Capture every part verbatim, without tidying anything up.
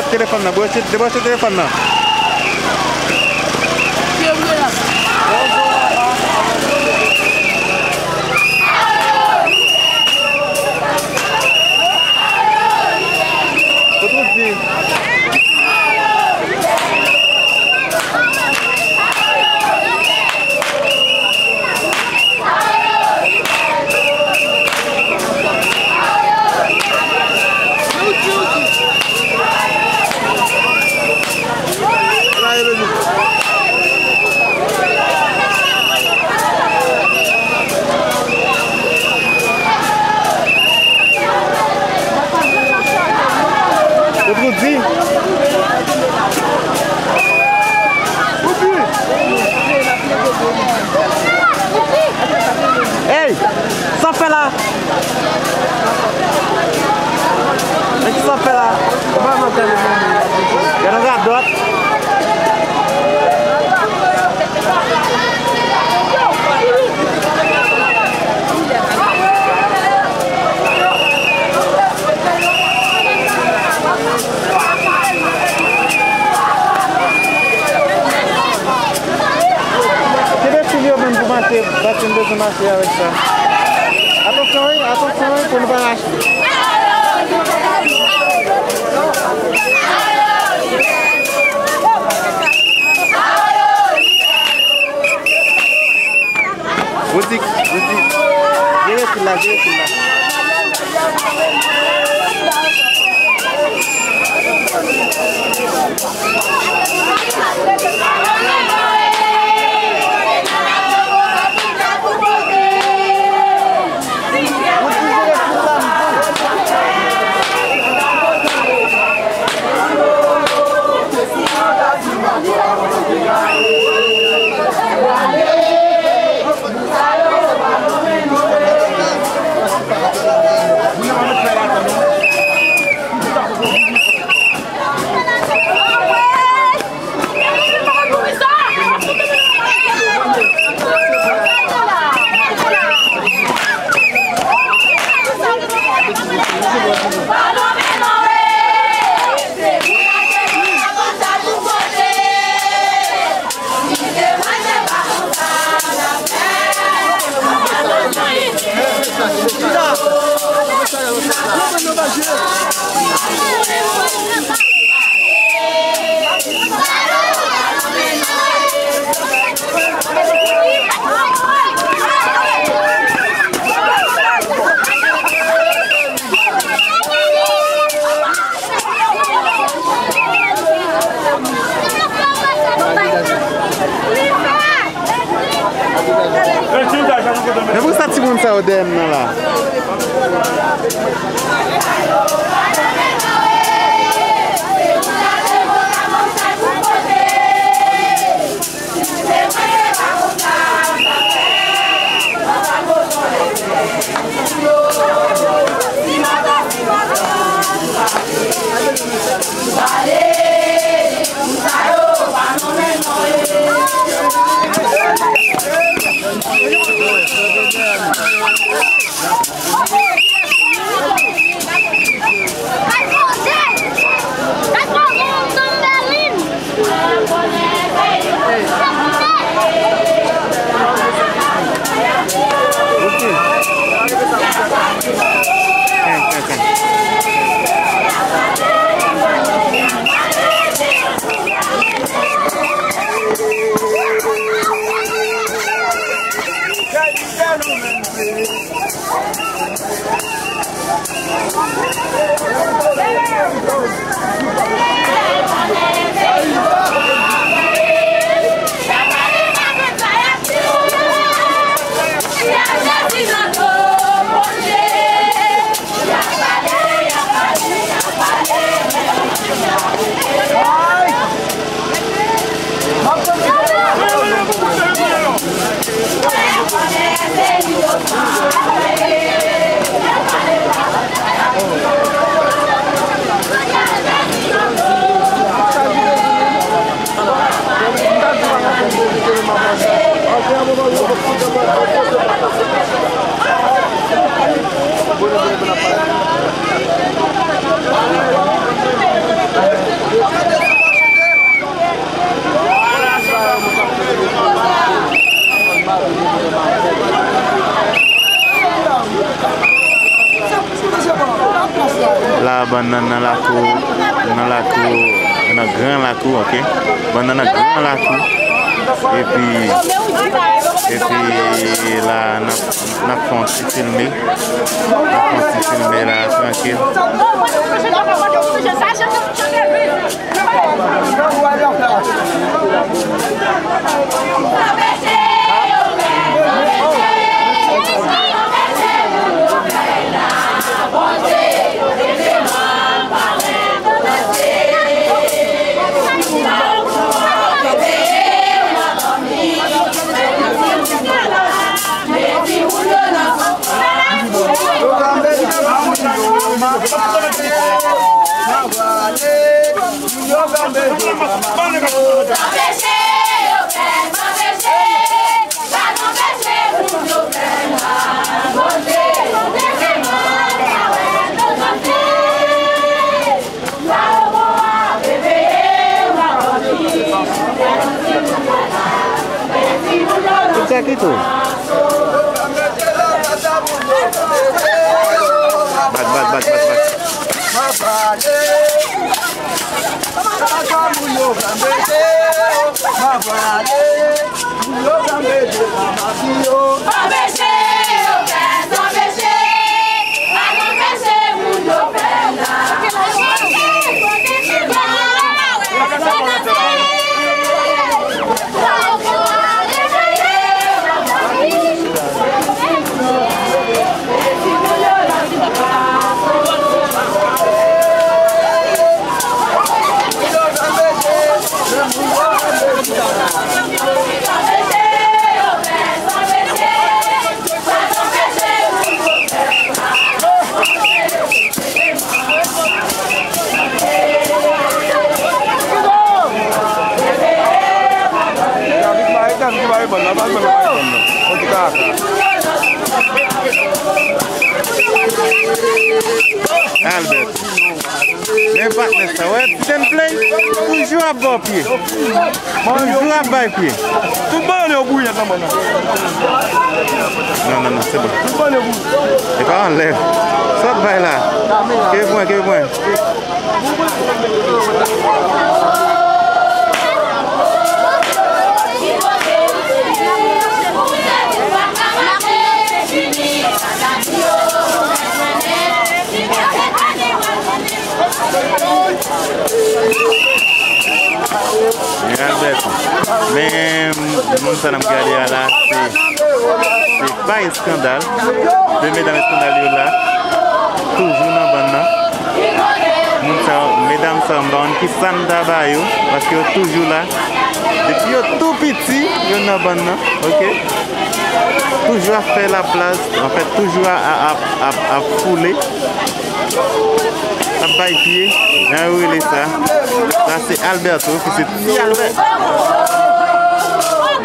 Telefòn nan, branche, debranche telefòn nan. Kote w di? Ou di? Ey! Sa w fè la? Men ki sa w fè la? Gade yon radòt. Kenbe fil yo menm pou mache, paske m bezwen mache avèk sa. Atansyon wi, atansyon wi, pou nou pa rache. Woudik, Woudik. Jere fil la, jere fil la. Men poukisa timoun sa yo dèyè m nan la? Tou, ok. Bannann nan gran la tou. Epi, epi la, n ap, n ap fè yon ti filme. N ap fè yon ti filme la, trankil. Tout sa ki tou. Bat, bat, bat, bat, bat. Albert. Men patnè sa, wè, Titen Play, toujou ap ba w pye. Toujou ap bay pye. Tout bannann yo bouyi nèt nan bannann. Non, non, non, se bon. Tout bannann yo bouyi. E pa anlè. Sa w ap bay la? Ke pwen, ke pwen. Men Albert, men moun sa n ap gade a la, se, se pa Eskandal. De medam Eskandal yo la, toujou nan bann nan. Moun sa yo, medam sa yo, m pa konn ki sa m ta ba yo, paske yo toujou la. Depi yo tou piti, yo nan bann nan, ok? Toujou ap fè laplas, anfèt, toujou a, a, ap, ap, ap foule. Ap bay pye, jan yo rele sa. Sa se Alberto, ki se Ti Albert.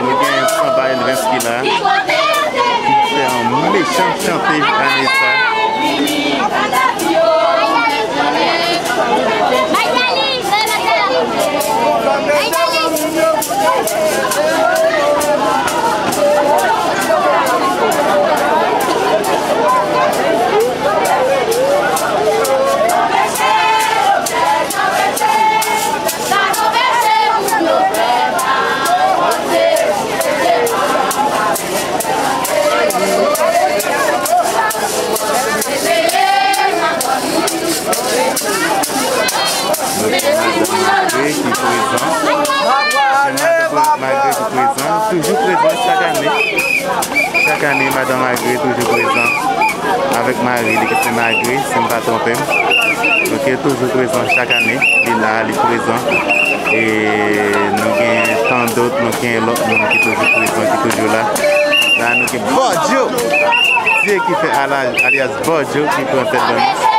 Nou gen Sanba Elvens ki la, ki fè yon mechan chante ane sa. Madan Malgre ki prezan. Se Madan Malgre ki prezan. Toujou prezan chak ane. Chak ane, Madan Malgre toujou prezan. Avèk mari li ki se Malgre, si m pa twonpe m. Ok, toujou prezan chak ane. Li la, li prezan. E nou gen tan dòt, nou gen lòt moun ki toujou prezan, ki toujou la. La, nou gen Bòdyo. Dye ki fè ala-, alyas Bòdyo ki pran tèt ban nou.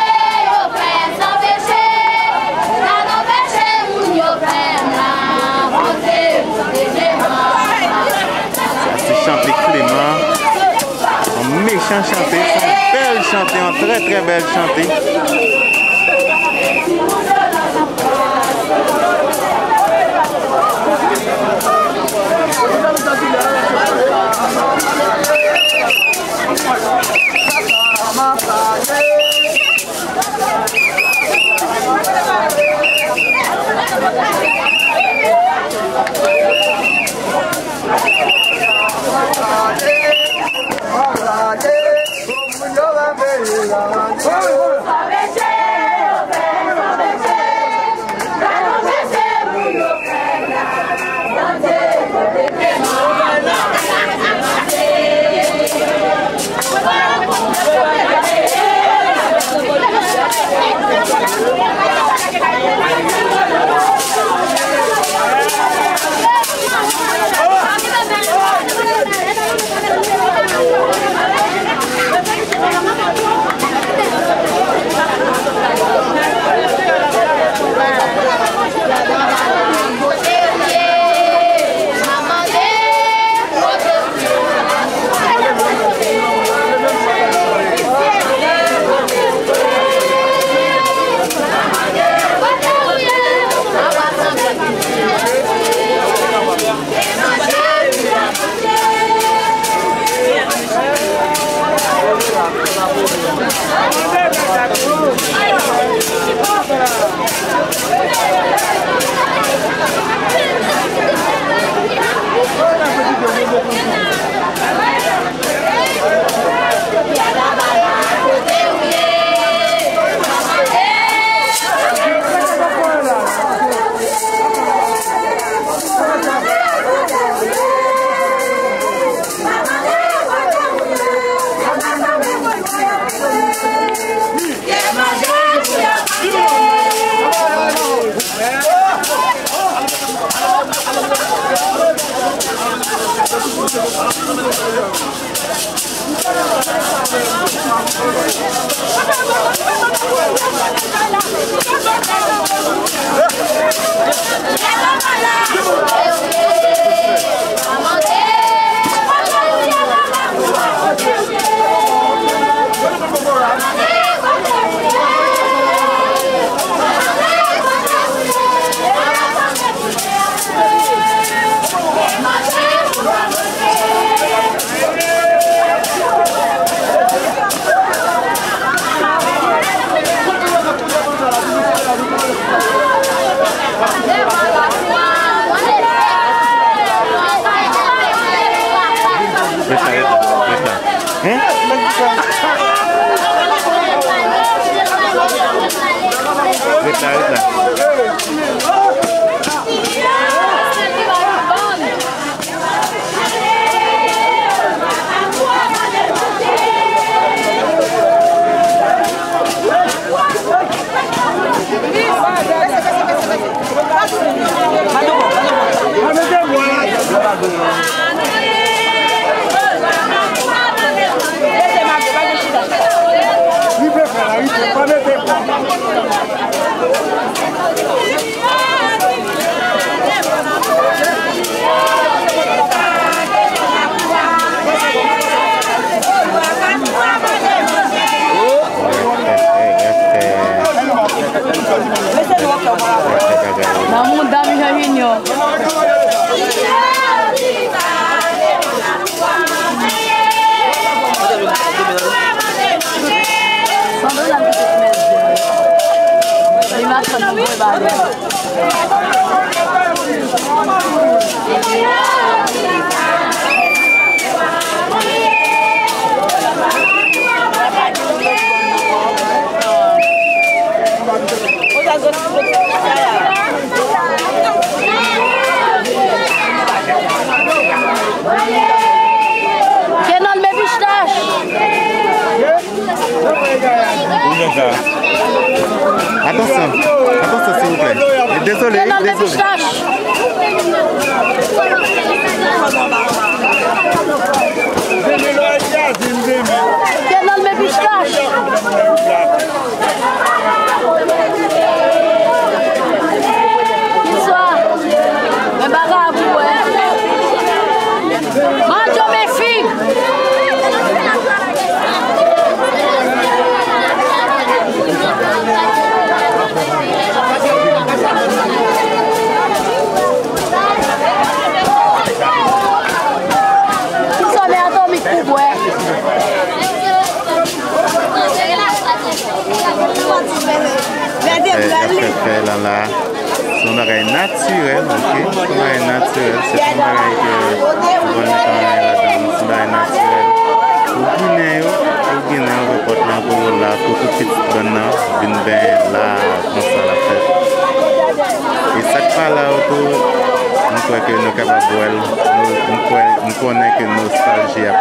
Sa se chante Kleman. Yon mechan chante, se yon bèl chante, yon trè, trè bèl chante. Ret la, ret la. Nan mouda m Jean Junior. Sandra la pitit mèsi. Li va pran nou voye ba li. Kenòl men pistach. Atansyon, atansyon, silvouplè. Dezole, dezole. Kenòl men pistach. Bonswa. Men bagay a pou wè. Manjo men fig. Kisa men atomik pou bwè. Fè, fè, fè la la. Se yon bagay natirèl, ok? Se yon bagay natirèl. Se pa yon bagay ke ou konn tan ladan. Se yon bagay natirèl. Pou Ginen yo, pou Ginen yo, pou pòt lan, pou yo la, pou tout pitit bann nan vin benyen la, konsa l ap fèt. E sa k pa la yo tou, m kwè ke nou kapab wè l. Nou, m kwè, m konnen ke nostalji ap,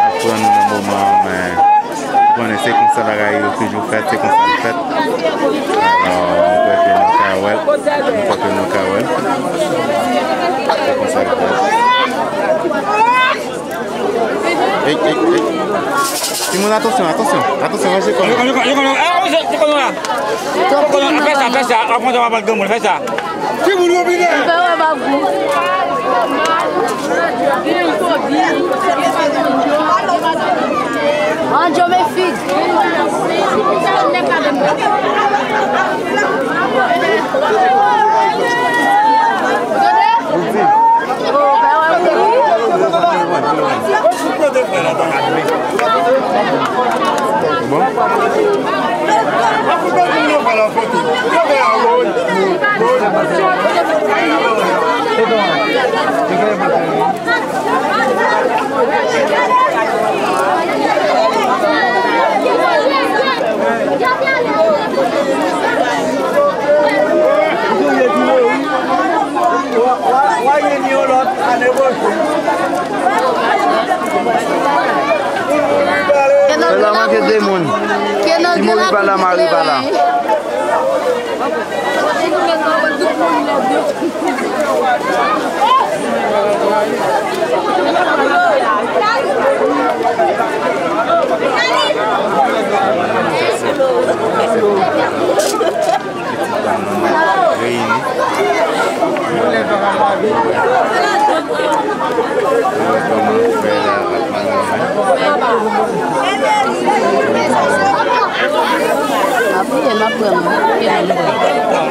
ap pran nou nan moman an, men ou konnen se konsa bagay yo toujou fèt, se konsa l fèt. Alò, m kwè ke nou ka wè l, m kwè ke nou ka wè l. Se konsa l fèt. Ey, ey, ey. Timoun, atansyon, atansyon, atansyon, ranje kò nou. Yo konn, yo konn, yo konn, ah, yo konn la. Yo konn, fè sa, fè sa, aprann sa, papa granmoun, fè sa. Timoun yo bine. Fè wè bab ou. Manjo men fig. Ou di. Bon. Sèlman manke de moun. Ti Mouri pa la, Mari pa la. Reyini. Yo wè kòman frè la ap manje. Apre, n ap pran, n ap pran.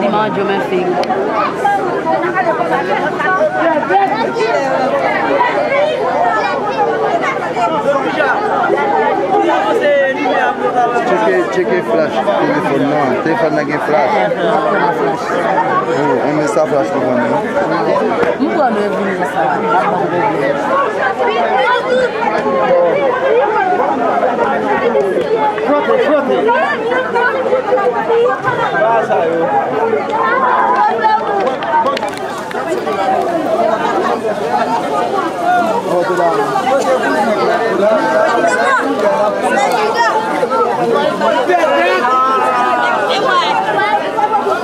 Di manjo men fig. Tcheke, tcheke flash telefòn nan. Telefòn nan gen flash. Oh, on met sa flash pou mwen. M pran revini sa. Frote, frote. Sa yo.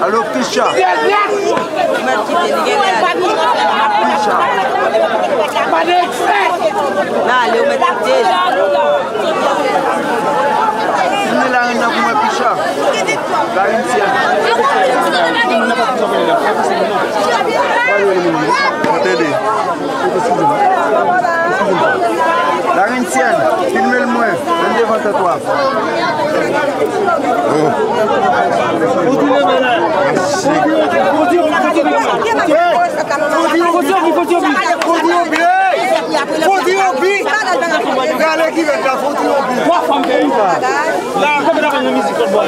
Alo, Picha. Picha. Nan ale, ou mèt kite. Vini larenn nan pou mwen, Picha. Larenn syèl. Tande. Larenn syèl, filme l mwen. Vin devan tèt w a. Oh. Foti yo bi, foti yo bi. Foti yo bi, foti yo bi. Foti yo bi. Foti yo bi. Gade ki mèt la, foti yo bi. Twa fanm peyi sa. La, kanpe la nan mizik lòt bò.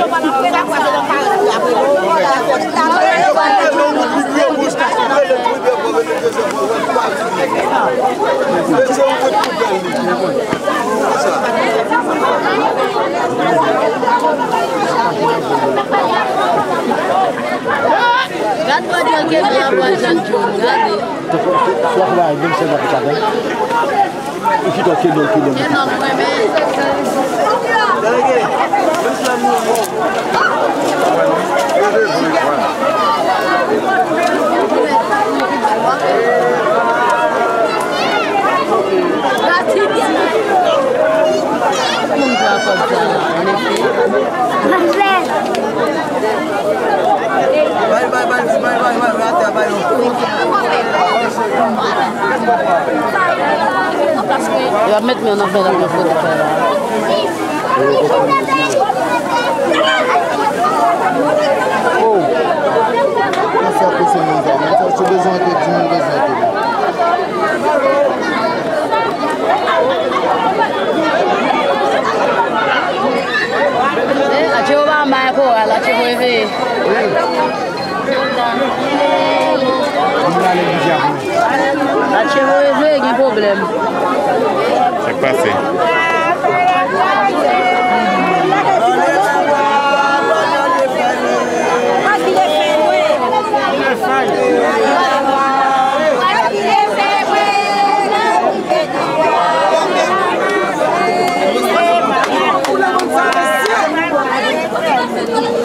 Gad bòdyòl ke blan an pran jan l jwenn, gade. Swa fè bagay, menm se nan pita, ou chita, ou kenbe, ou kenbe. Delege, Islam nou bon. Moun pran kòb sa, ann efè. Bay, bay, bay, bay, bay, bay, bay, atè, bay, non. Yo ap met men nan fè la, nan foto fè la. Oh. Mwen fè apresye moun sa. Mwen fè sou bezwen ke di moun bezwen ke. Eh, atye yo pa anba koral, atye yo reveye. Moun ale vizye ap mwen. Atye yo reveye, gen pwoblèm. Sa k pase?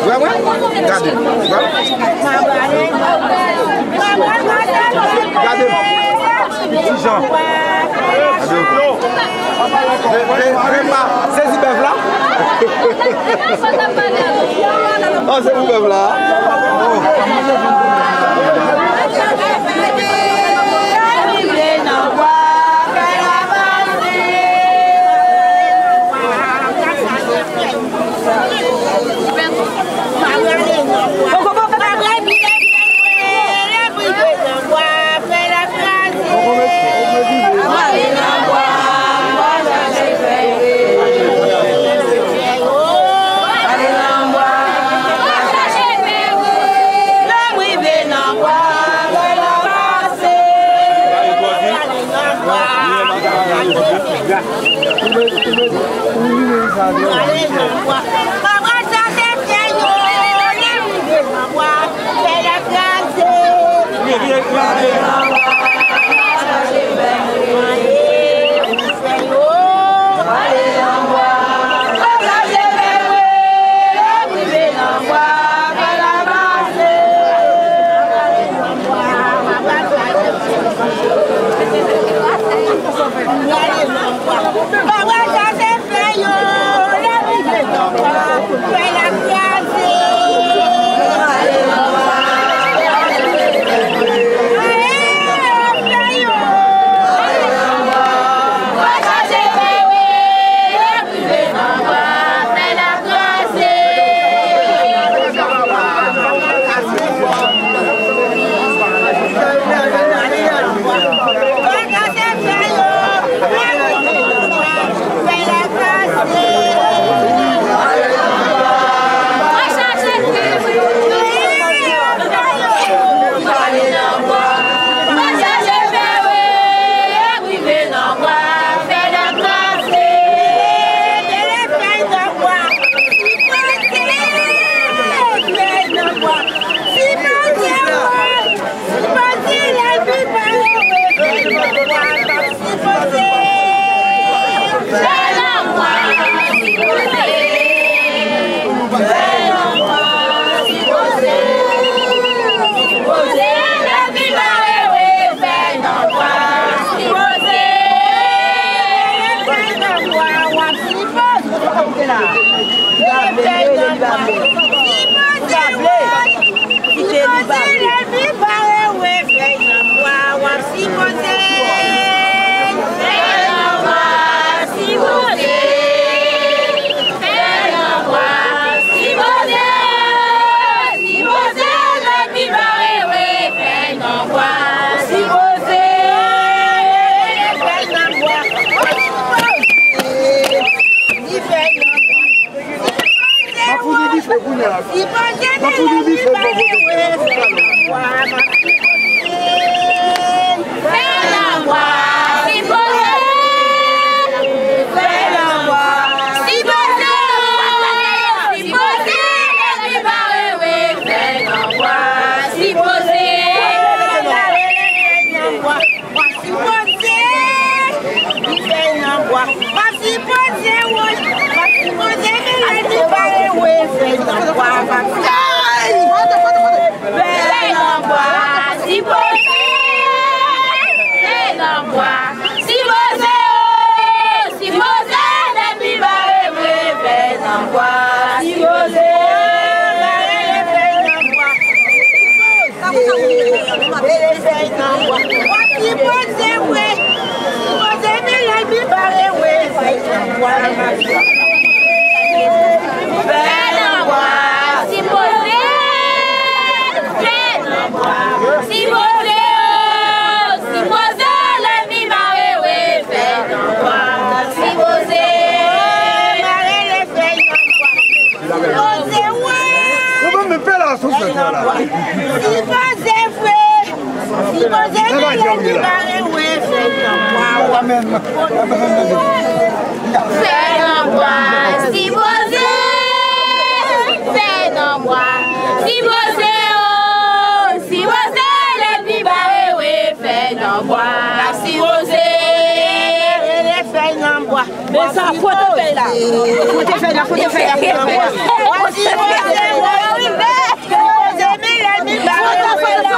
Wè, wè. Gade. Wè. Gade. Ti jan. Gade. Vre, vre, vre pa. Sezi bèf la. Oh, se pou bèf la. Oh. Fè nan bwa, sipoze, fè nan bwa, sipoze, o, sipoze, lènmi bare mwen, fè nan bwa, sipoze, bare fè nan bwa. Sipoze, wi. Sipoze, men lènmi bare, wi. Fè nan bwa. Sipoze, fè nan bwa. Sipoze, o, sipoze, lènmi bare, wi. Fè nan bwa. Sipoze, bare, fè nan bwa. Sipoze, wi. Ou menm, men pè la, sou fè la. Sipoze, wi. Sipoze, men lènmi bare, wi. Fè nan bwa. Fè nan bwa. Sipoze, fè nan bwa. Sipoze, o, sipoze, lènmi bare, wi. Fè nan bwa. Sipoze, fè nan bwa. Men sa, fwote fèy la. Fwote fèy la, fwote fèy la, fwote fèy la. Fwote fèy la, fwote fèy la.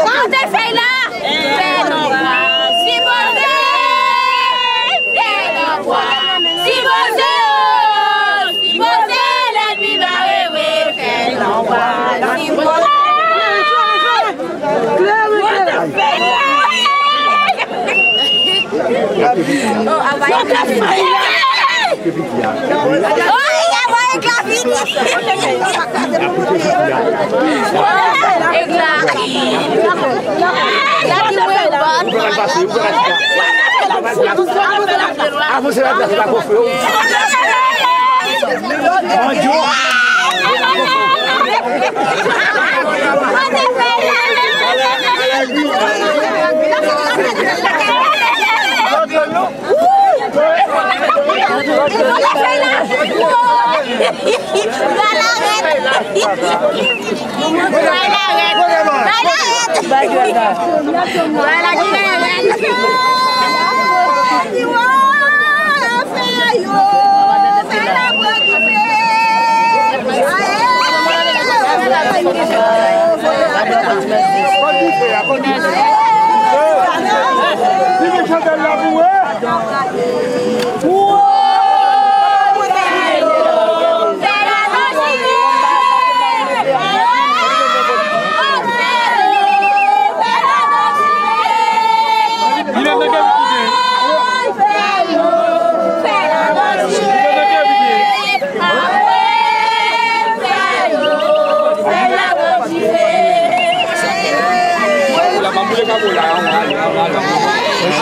Fwote fèy la. Fè nan bwa. Sipoze. Fè nan bwa. Sipoze, o. Sipoze, lènmi bare, wi. Fè nan bwa. Sipoze. Avanse la, plas pa kofre w.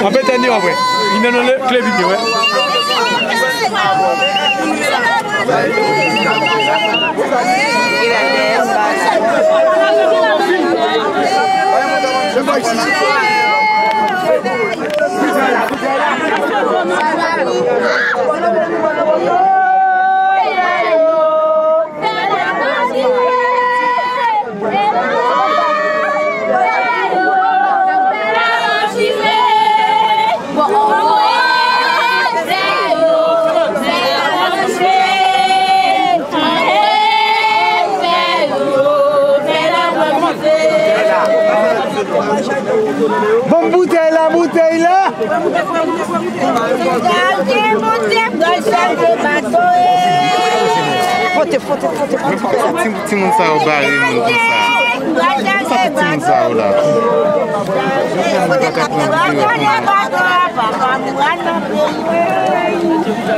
Anpe tèt li anpre. Li nan le kle vide, wè. Bon, boutèy la, boutèy la. Fwote, fwote, fwote, fwote. Ti, timoun sa yo bare moun konsa. Sa fè timoun sa yo la.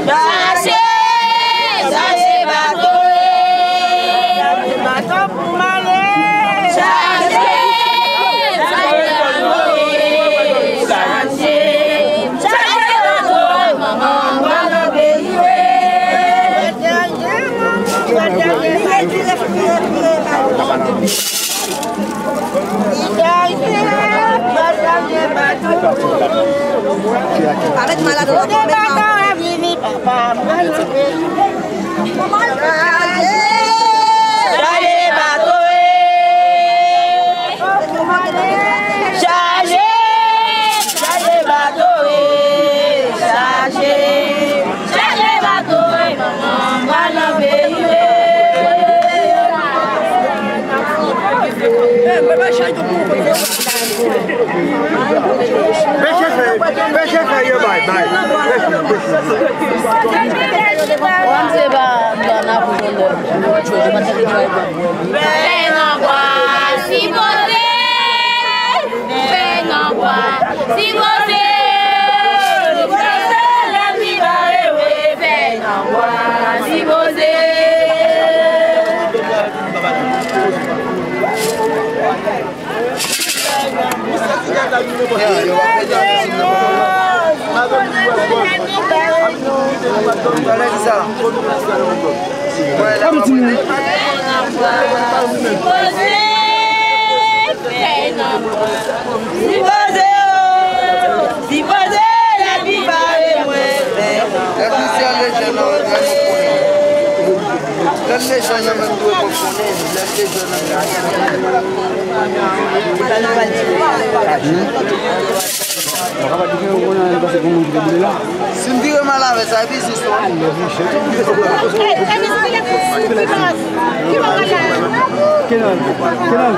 Chaje, chaje bato e. Bato pou m ale. Chaje, chaje bato e. Chaje, chaje bato e. Manman, manman, peyi e. Avèk malad, ou pa pran menm nan. Chaje bato e. Chaje, chaje bato e. Chaje, chaje bato e. Fè nan bwa, sipoze. Fè nan bwa, sipoze. Sipoze, lènmi bare mwen. Fè nan bwa, sipoze. Sipoze, sipoze, lènmi bare mwen. Si m vire mal avè sa, e biznis nou. Kenan, Kenan,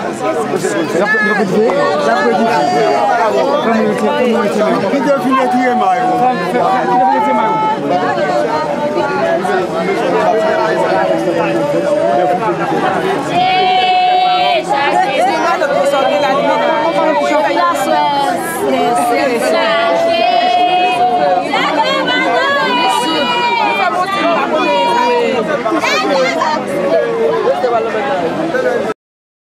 l ap edite, l ap edite. Kòman l te, kòman l te menm?